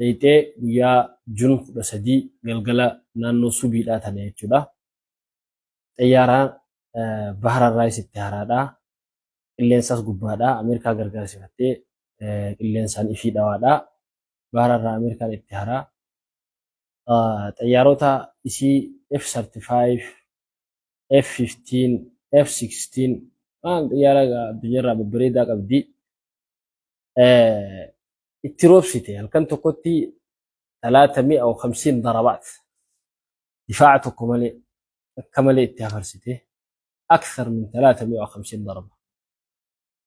Dheyxee guyyaa Jun 13 galgala naannoo subiidhaa tana jechuudha. Xayyaaraan bahararraayis itti haraadha. Qilleensas gubbaadha. Ameerikaa gargaarsifattee qilleensaan ifii dhawaadha. Bahararraa Ameerikaan itti haraa. Xayyaarota isii F-35, F-15, F-16 waan xayyaara addunyaarraa babbareedaa qabdi. Itti roobsite halkan tokkotti talaata mi'a o kamsiin darabaat difaaca tokko malee akka malee itti hafarsite akthar min talaata mi'a o kamsiin daraba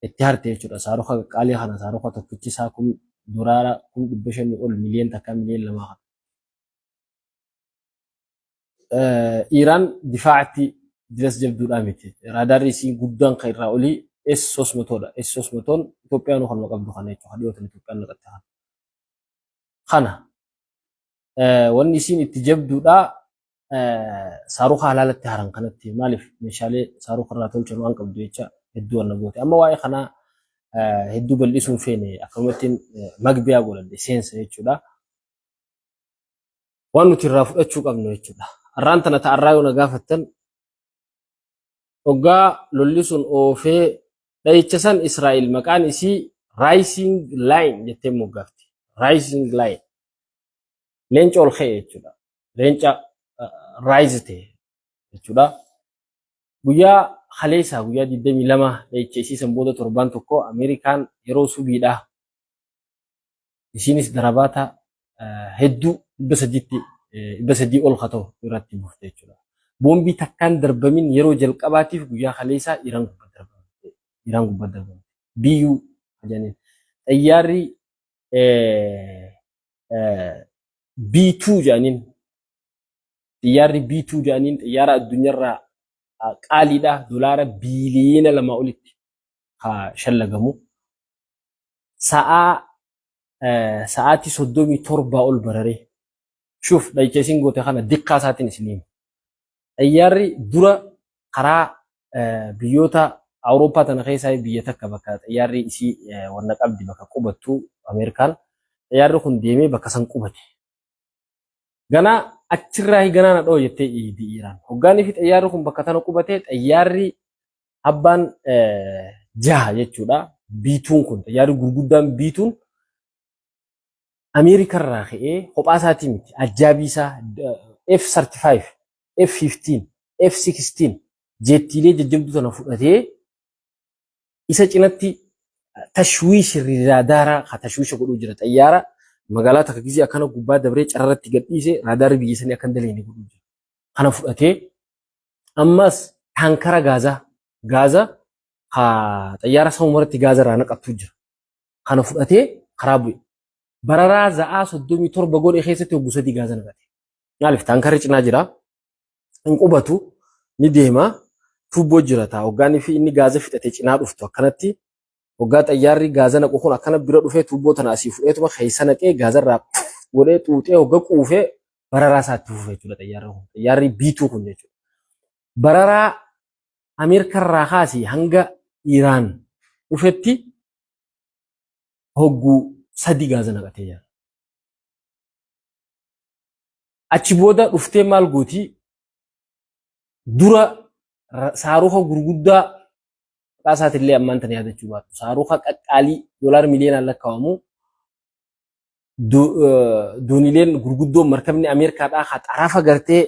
itti harte jechuudha. Saaruka qaqqaalii kana saaruka tokkichi isaa kum doraara 500,000 ol miliyoon 1 miliyoon 2 kana. Iiraan difaacatti dilas jabduudhaa miti. Raadaarri isii guddaan kan irraa olii S sosmatoodha. S sosmatoon Itoophiyaanuu kanuma qabdu kana jechuudha. Dhiyootan Itoophiyaan naqatte kana. Kana wanni isiin itti jabduudhaa saaruka halaalatti haran kanatti maaliif meeshaalee saaruka irraa tolchan waan qabdu jecha hedduu wanna goote. Amma waa'ee kanaa hedduu bal'isuun feene akkanumatti magbiyaa godhadhe seensa jechuudha. Waan nuti irraa fudhachuu qabnu jechuudha. Arraan tana ta'arraa yoo na gaafattan hoggaa lolli sun oofee dhahicha san Israa'el maqaan isii Rising Lion jettee moggaafte. Rising Lion. Leenca ol ka'e jechuudha. Leenca rise ta'e jechuudha. Guyyaa kaleessaa guyyaa 22 dhahicha isii san booda torbaan tokko Ameerikaan yeroo subiidhaa Isiinis darabaata hedduu 300tti 300 ol ka ta'u irratti buufte jechuudha. Boombii takkaan darbamin yeroo jalqabaatiif guyyaa kaleessaa Iraan gubbaa darbamte. Iraan gubbaa darbamte. BU jedhaniin. Xayyaarri B2 jedhaniin. Xiyyaarri B2 jedhaniin xiyyaara addunyaarraa qaaliidha. Dolaara biiliyoona 2 olitti ka shallagamu. Sa'aa sa'aatii 37 ol bararee shuuf dhahicha isin goote kana diqqaa isaatiin isin hima. Xayyaarri dura karaa biyyoota Awurooppaa tana keessaa biyya takka bakka xayyaarri isii wanna qabdi bakka qubattu Ameerikaan xayyaarri kun deemee bakka san qubate. Ganaa achirraa ganaa na dhoo jettee iidi Iiraan. Hoggaanii fi xayyaarri kun bakka tana qubate xayyaarri abbaan jaha jechuudha. Biituun kun xayyaarri gurguddaan biituun Ameerikarraa ka'ee kophaa isaatii miti ajjaabii isaa F-35, F-15, F-16 jeettiilee jajjabduu tana fudhatee isa cinatti tashwiishi raadaaraa ka tashwiisha godhuu jira xayyaara magaalaa takka gizee akkana gubbaa dabree cararratti gadhiise raadaarri biyya sanii akka hin daleene godhuu jira. Kana fudhatee Ammas taankara gaazaa gaaza ka xayyaara samumarratti gaaza irraa naqattu jira. Kana fudhatee karaa bu'e. Bararaa za'aa 37 godhe keessatti hoggu sadii gaaza naqate. Maaliif taankarri cinaa jira. Hin qubatu ni deema. Tuubboo jira taa hoggaanii fi inni gaaza fixate cinaa dhuftu akkanatti hoggaa xayyaarri gaaza naqu kun akkana bira dhufee tuubboo tana asii fudheetuma keessa naqee gaaza irraa godhee xuuxee hogga quufee bararaa isaa itti fufe jechuudha xayyaarri kun. Xayyaarri B2 kun jechuudha. Bararaa Ameerikarraa kaasii hanga Iraan dhufetti hogguu sadi gaaza naqatee jira. Achi booda dhuftee maal gooti? Dura saaruka gurguddaa maqaa isaatillee ammaan tana yaadachuu baattu. Saaruka qaqqaalii doolaara miliyoonaan lakkaa'amu doonileen gurguddoon markabni Ameerikaadhaa ka xarafa gartee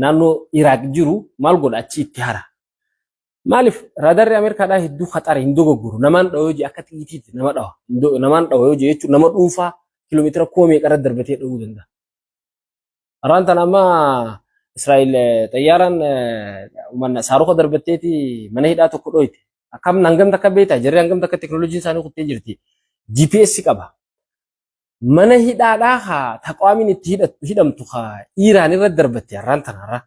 naannoo Iraaq jiru maal godha achi itti hara. Maaliif raadarri Ameerikaadhaa hedduu kaxara hin dogoggoru namaan dhawa yoo jee akka xiyyiitiitti nama dhawa namaan dhawa yoo jee jechuun nama dhuunfaa kiiloomeetira kuma meeqarra darbatee dhawuu danda'a. Har'aan tana amma Israa'el xayyaaraan mana saaruka darbatteeti mana hidhaa tokko dhoyte. Akkam hangam takka beektaa jarri hangam takka teknooloojiin isaanii kuttee jirti. GPS qaba. Mana hidhaadhaa haa taqwaamiin itti hidhamtu haa Iiraan irra darbatte har'aan tana har'a.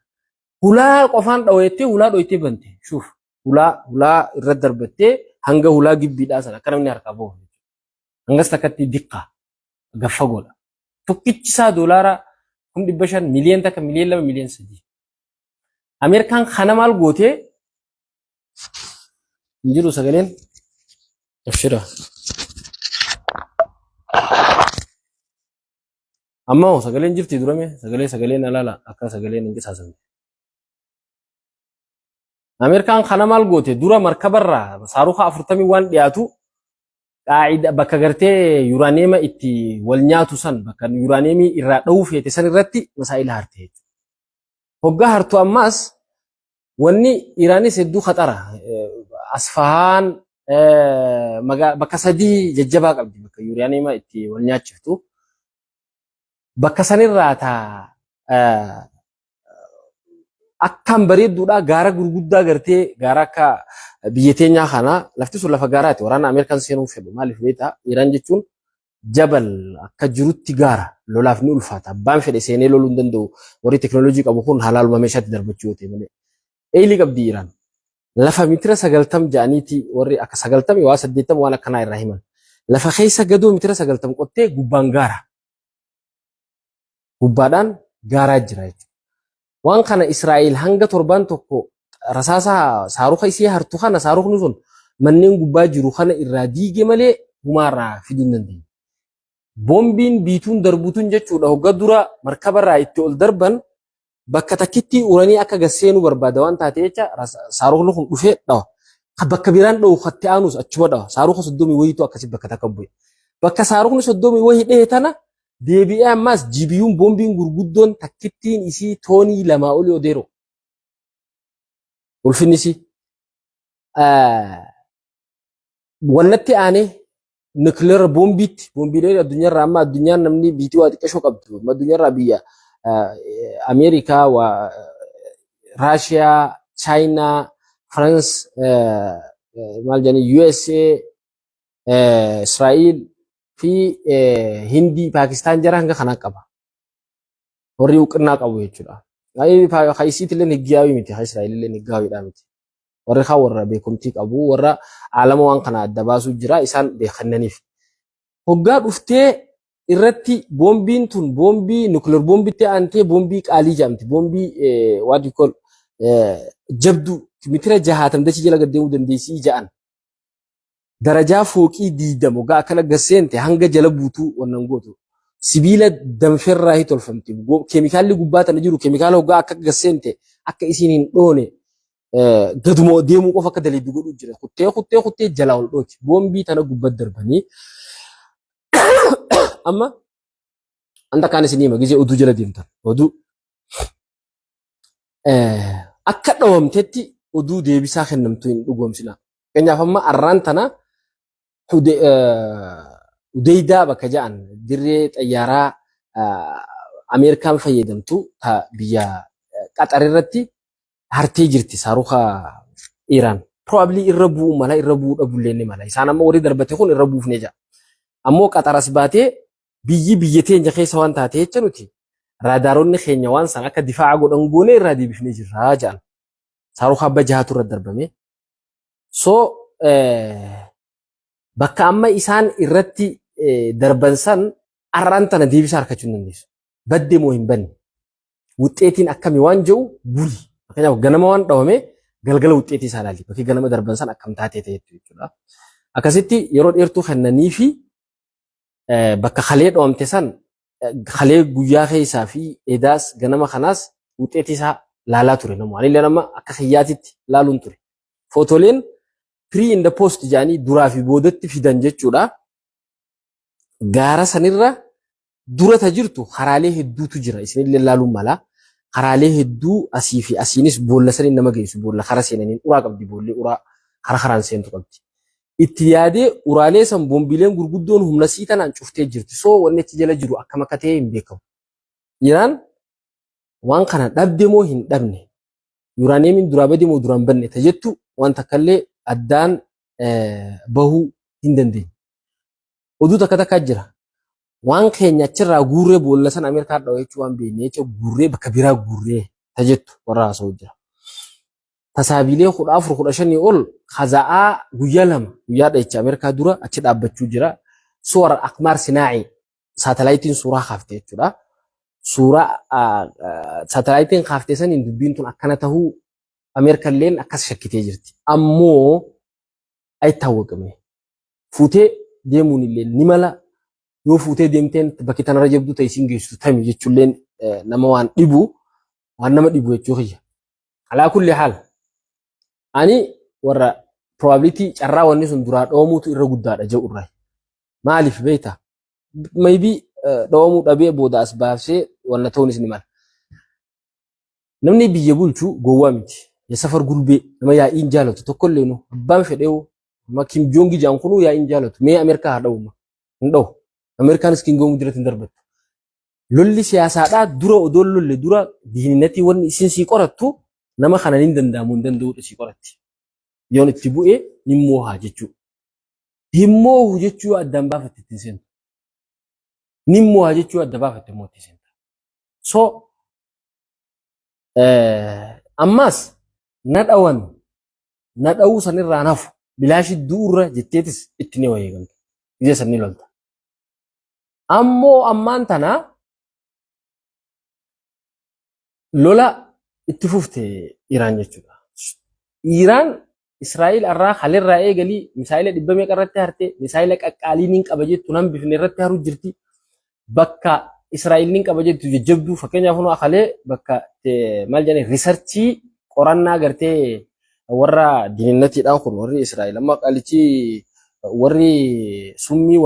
Hulaa qofaan dhaweettee hulaa dhoytee bante. Shuuf hulaa hulaa irra darbattee hanga hulaa gibbiidhaa sana akka namni harkaa bahu. Hangas takkatti diqqaa gaffa godha. Tokkichi isaa doolaara 500,000 miliyoon 1 miliyoon 2 miliyoon 3. Ameerikaan kana maal gootee hin jiru sagaleen? Abshira. Amma hoo sagaleen jirti durame sagaleen alaala akka sagaleen hin qisaasamne. Ameerikaan kana maal goote dura markabarraa saaruka 40 waan dhiyaatu qaa'ida bakka gartee yuraaneema itti wal nyaatu san bakka yuraaneemii irraa dha'uu feete san irratti masaa'ila harte jechuudha. Hoggaa hartu ammaas wanni Iraanis hedduu khaxara. Asfahaan bakka sadii jajjabaa qabdi bakka yuraaneema itti wal nyaachiftu. Bakka sanirraa taa akkaan bareedduudha gaara gurguddaa gartee gaara akka biyya teenyaa kana lafti sun lafa gaaraati waraana Ameerikaan seenuu fedhu maaliif beektaa Iraan jechuun jabal akka jirutti gaara lolaaf ni ulfaata abbaan fedhe seenee loluu hin danda'u warri teknooloojii qabu kun halaaluma meeshaatti darbachuu yoo ta'e malee eeyilii qabdi Iraan lafa mitira 90 ja'aniiti warri akka 90 waa 80 waan akkanaa irraa himan lafa keessa gadoo mitira 90 qottee gubbaan gaara gubbaadhaan gaaraa jira jechuudha. Waan kana Israa'el hanga torbaan tokko rasaasa saaruka isii hartu kana saarukni sun manneen gubbaa jiru kana irraa diige malee humaarraa fiduu hin dandeenye. Boombiin biituun darbutuun jechuudha hogga dura markabarraa itti ol darban bakka takkitti uranii akka gad seenuu barbaada waan taate jecha saarukni kun dhufee dhawa. Bakka biraan dhawu katti aanus achuma dhawa. Saaruka 30 wayiitu akkasii bakka takka bu'e. Bakka saarukni 30 wayii dhahe tana deebi'ee ammaas GBU'n boombiin gurguddoon takkittiin isii toonii 2 olii odeeroo. Ulfinni isii. Wannatti aanee nuclear boombiitti boombiilee addunyaarraa amma addunyaan namni biitii waa xiqqashoo qabdu amma addunyaarraa biyya Ameerikaa waa Raashiyaa Chaayinaa Farans maal jedhanii USA Israa'el fi Hindii Paakistaan jara hanga kanaa qaba. Warri uqinnaa qabu jechuudha. Ka isiitillee higgiyaawii miti ka Israa'elillee higgaawiidhaa miti. Warri kaan warra beekumtii qabu warra aalama waan kana adda baasuu jira isaan beekannaniif. Hoggaa dhuftee irratti boombiin tun boombii nuclear boombitti aantee boombii qaalii jedhamti. Boombii what you call jabduu mitira 60 dachii jala gad deemuu dandeessii ja'an. Darajaa fooqii 20 hoggaa akkana gad seente hanga jala buutuu wannan gootu. Sibiila danferraa hi tolfamti. Keemikaalli gubbaa tana jiru keemikaala hoggaa akka gad seente akka isiin hin dhoone gaduma deemuu qofa akka daleeddu godhuu jira. Kuttee kuttee kuttee jalaa ol dhooti. Boombii tana gubbatti darbanii amma anta kaan isin hima gizee oduu jala deemtan. Oduu akka dhawamtetti oduu deebisaa kennamtu hin dhugoomsina. Fakkeenyaaf amma arraan tana Hudeydaa bakka ja'an dirree xayyaaraa Ameerikaan fayyadamtu ta biyya Qaxar irratti hartee jirti saaruka Iraan. Probably irra bu'uu mala irra bu'uu dhabullee ni mala. Isaan amma warri darbate kun irra buufne ja'a. Ammoo Qaxar as baatee biyyi biyya teenya keessa waan taate jecha nuti raadaaronni keenya waan san akka difaa'a godhan goone irraa deebifnee jirra ja'an. Saaruka abba jahatu irra darbame. So bakka amma isaan irratti darban san arraan tana deebisaa harkachuu hin dandeessu. Badde moo hin banne? Wuxxeetiin akkami waan jedhu buli. Fakkeenyaaf ganama waan dhawame galgala wuxxeetii isaa ilaali. Bakki ganama darban san akkam taatee ta'etti jechuudha. Akkasitti yeroo dheertuu kennanii fi bakka kalee dhawamte san kalee guyyaa keessaa fi edaas ganama kanaas wuxxeetii isaa laalaa ture namu. Anillee nama akka kiyyaatitti laaluun ture. Footoleen pre and post jedhanii duraa fi boodatti fidan jechuudha. Gaara sanirra dura ta jirtu karaalee hedduutu jira. Isinillee laaluun mala. Karaalee hedduu asii fi asiinis boolla saniin nama geessu. Boolla kara seenaniin uraa qabdi. Boolli uraa kara karaan seentu qabdi. Itti yaadee uraalee san boombiileen gurguddoon humna sii tanaan cuftee jirti. So wanni achi jala jiru akkam akka ta'e hin beekamu. Iraan waan kana dhabde moo hin dhabne? Yuraaniyeemiin duraa bade moo duraan banne ta jettu waan takkallee addaan bahuu hin dandeenye. Oduu takka takkaa jira. Waan keenya achirraa guurree boolla sana Ameerikaa dhawa jechuu waan beekne jecha guurree bakka biraa guurree ta jettu warra haasa'u jira. Tasaabiilee 14 15 ol kaza'aa guyyaa 2 guyyaa dhahicha Ameerikaa dura achi dhaabbachuu jira. Suwar Akmaar Sinaa'i saatalaayitiin suuraa kaafte jechuudha. Suuraa saatalaayitiin kaafte saniin dubbiin tun akkana tahuu Ameerikalleen akkas shakkitee jirti. Ammoo ayittaawwaqame. Fuutee deemuun illee ni mala. Yoo fuutee deemteen bakki tanarra jabduu ta'e isiin geessitu tami jechuulleen nama waan dhibu waan nama dhibu jechuu kiyya. Alaa kulli haal ani warra probability carraa wanni sun duraa dhoomuutu irra guddaadha jedhu irraa. Maaliif beektaa? Maybe dhoomuu dhabee booda as baasee wanna ta'uunis ni mala. Namni biyya bulchu gowwaa miti. Yasafar gulbee nama yaa'iin jaalatu tokkollee nu abbaan fedheewu amma Kim Jong jaan kunuu yaa'iin jaalatu. Mee Ameerikaa haa dha'u hin dha'u. Ameerikaanis Kim Jong jiratti hin darbattu. Lolli siyaasaadhaa dura odoo lolle dura diininatii wanni isin sii qorattu nama kana hin danda'amu hin danda'uudha sii qoratti. Yoon itti bu'ee ni moohaa jechuudha. Hin moohu jechuu addaan baafatte ittiin seentu. Ni mooha jechuu adda baafatte immoo ittiin seenta. So ammas na dhawan na dhawuu sanirraa nafu bilaashi du'urra jetteetis itti ni wayeegamta. Ija san ni lolta. Ammoo ammaan tana lola itti fufte Iraan jechuudha. Iraan Israa'el irraa halirraa eegalii misaayila dhibba meeqa irratti harte, misaayila qaqqaalii nin qaba jettu nan bifne irratti haruu jirti. Bakka Israa'el nin qaba jettu jajjabduu, fakkeenyaaf hunoo akalee bakka maal jedhanii research qorannaa gartee warra diinatiidhaan kun warri Israa'el amma qalichi warri summii.